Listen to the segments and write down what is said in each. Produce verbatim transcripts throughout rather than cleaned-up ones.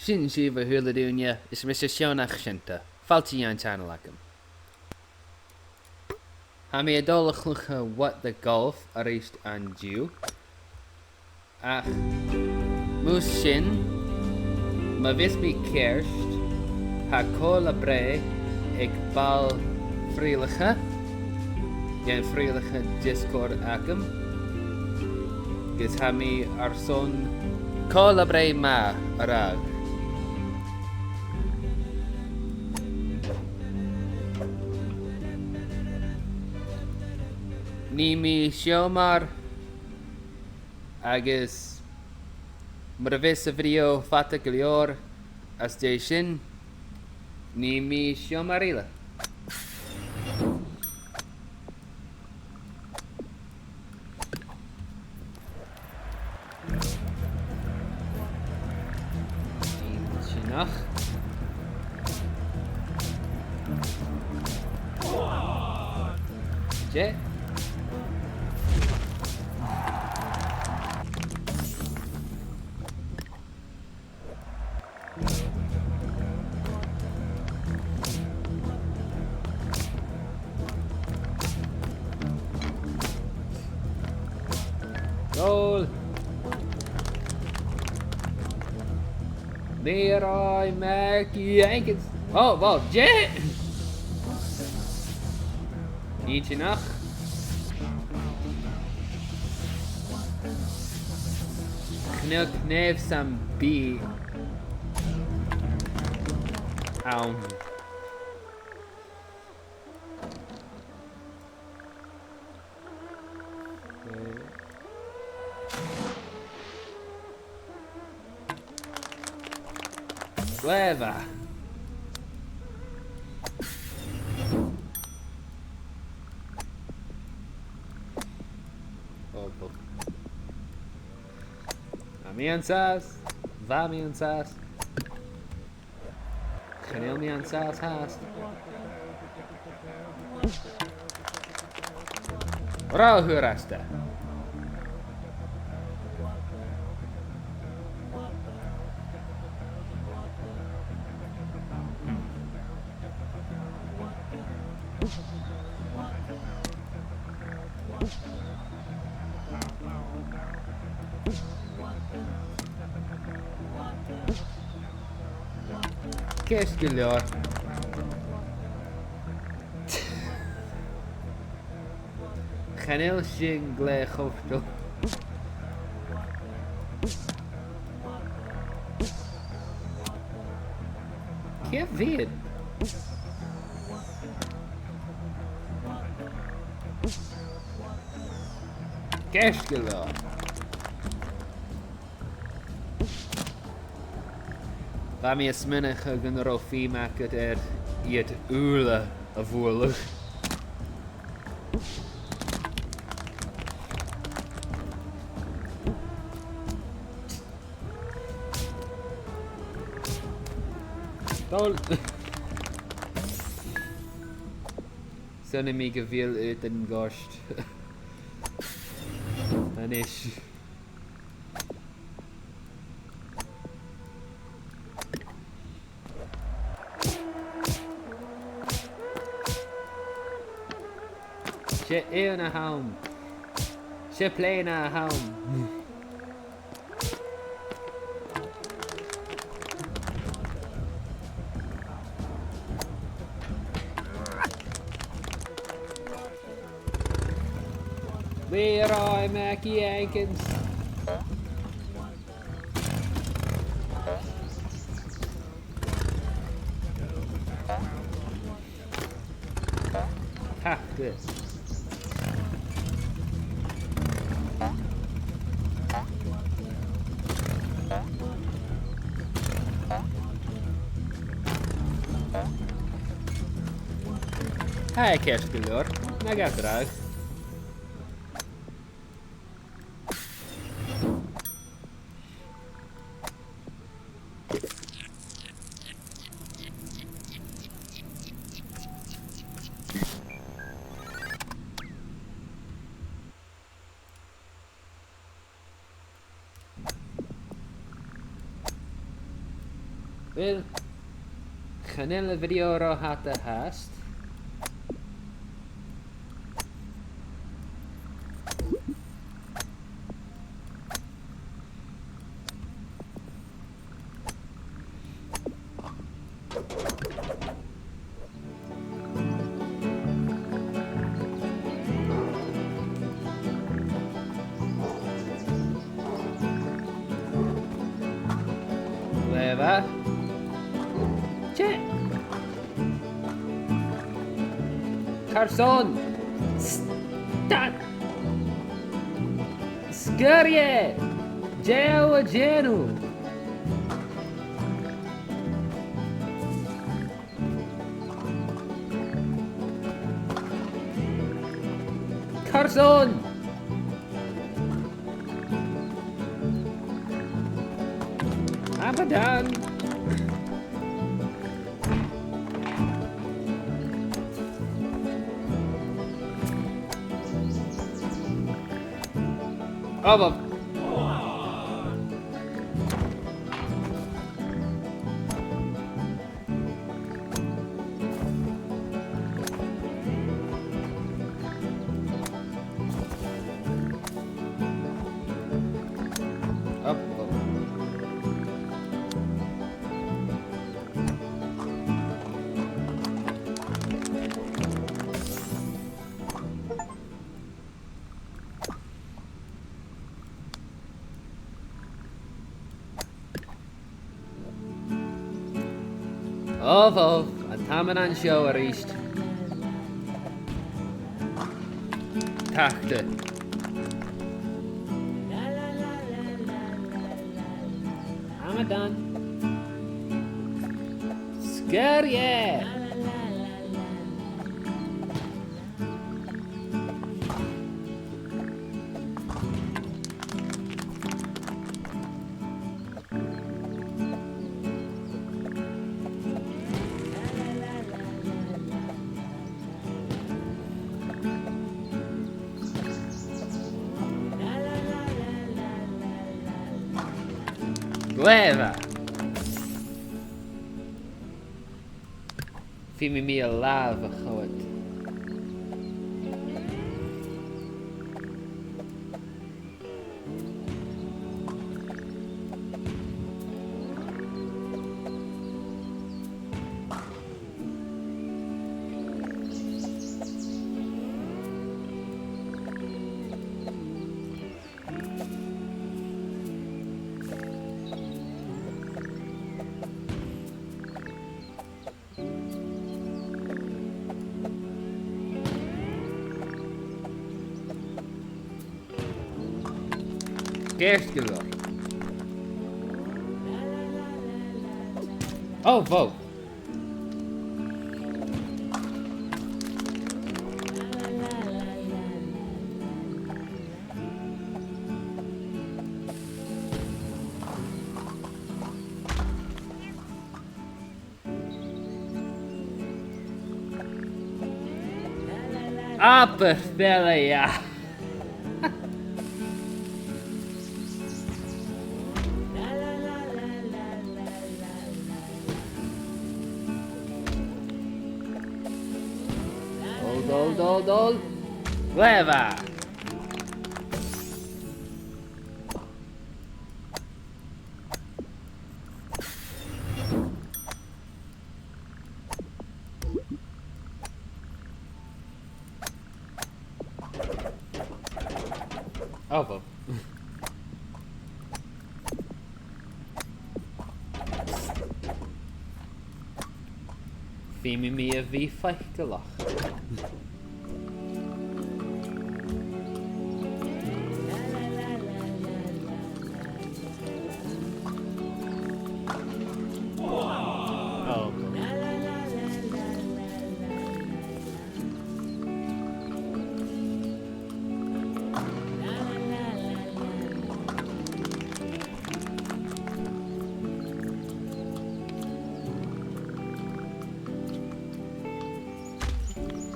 Sin sibh, a h-uile duine, is mise Seònach Seunta. Fàilte dhan channel agam. Tha mi a' dol a chluich What the Golf a-rithist an-diugh. Ach, mus sin, ma bhios mi ceart, tha co-là-breith aig ball frithealadh, dhen fhrithealadh Discord agam, agus tha mi airson co-là-breith math a ràdh. Nì mi seòmar agus mura bhios a' bhideo fada gu leòr às dèidh sin, nì mi seòmar eile. Sin nach. Dè? Goal! Leroy MacJenkins. Oh, wow, dè? Inntinneach. Chan eil cnàimh sam bith ann. Glè mhath. Oh, fuck. Bha mi an sàs. Bha mi an sàs. Chan eil mi an sàs fhathast. Ro fhurasta. Ceart gu leòr. Chan eil sin glè chomfortable. Cò mheud? Ceart gu leòr. Bha mi a' smaoineachadh gun robh feum agad air iad uile a bhualadh. Dol. Saoilidh mi gu bheil iad an-dràsta. A-nis. 'S e aon a th' ann. 'S e plèana a th' ann. Leroy MacJenkins. Ha, good. Tha e ceart gu leòr. Na gabh dragh. Uill, chan eil a' video ro fhada fhathast. Glè mhath. Tè. Carson. Stad. Sguir dheth. Dè tha thu a' dèanamh? Carson! Abadan! Abab! Up. Obh, obh, an t-amannan seo a-rithist. Tachda. Amadan. Sguir dheth. Glè mhath. Feumaidh mi a làmh a choimhead. Ceart gu leòr. Oh, wow. Abair fealla, yeah. Dol, dol, dol, dol. Glè mhath. Oh, well. Feumaidh mi a bhith faiceallach. Oh.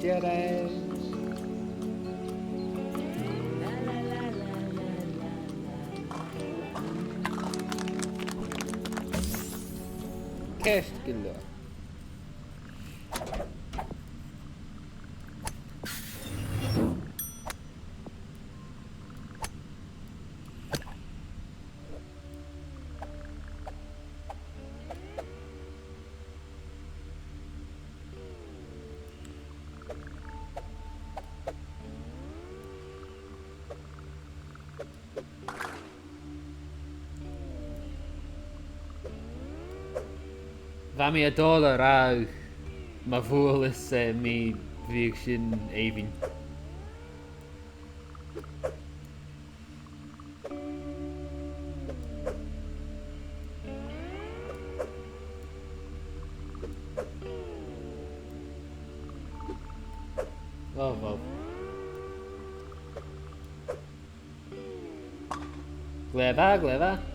Jedi. Ceart gu leòr. Bha mi a' dol a ràdh ma bhuaileas, eh, mi, bhiodh sin èibhinn. Oh, wow. Glè mhath, glè mhath.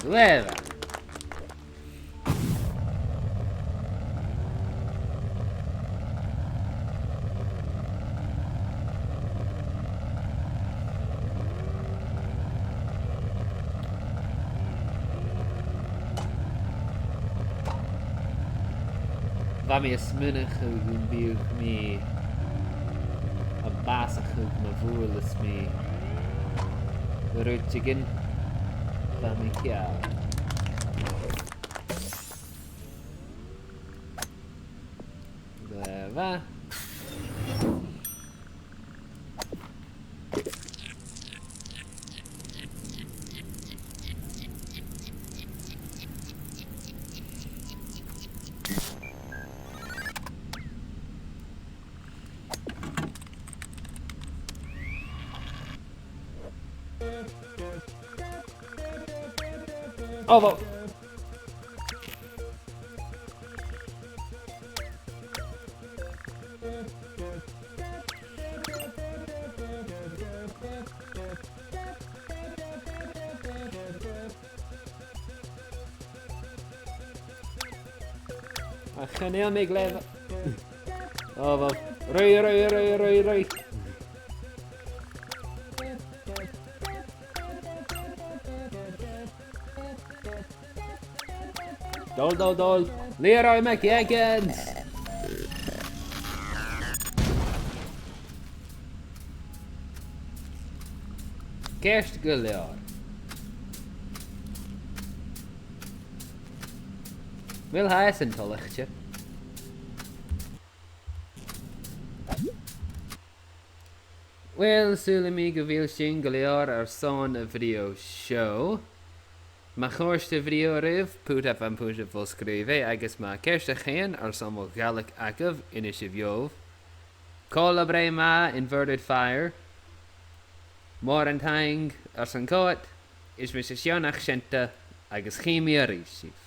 Glè mhath. Bha mi a' smaoineachadh gum biodh mi a' bàsachadh ma bhuaileas mi rudeigin. Bha mi ceàrr. Glè mhath. Oh, wow. Ach chan eil mi glè mhath. Oh, wow. Ruith, ruith, ruith, ruith, ruith. Dol, dol, dol. Leroy McJenkins! Ceart gu leòr. Uill, tha e san toileachte. Uill, saoilidh mi gu bheil sin gu leòr airson a' bhideo seo. Ma chòrd a' bhideo ribh, put am putan fo-sgrìobhaidh, agus ma tha ceist agaibh airson mo Ghàidhlig agaibh, innsibh dhomh. Còmhla brèagha math, Inverted Fire. Mòran taing airson coimhead, is mise Seònach Seunta, agus chì mi a-rithist sibh.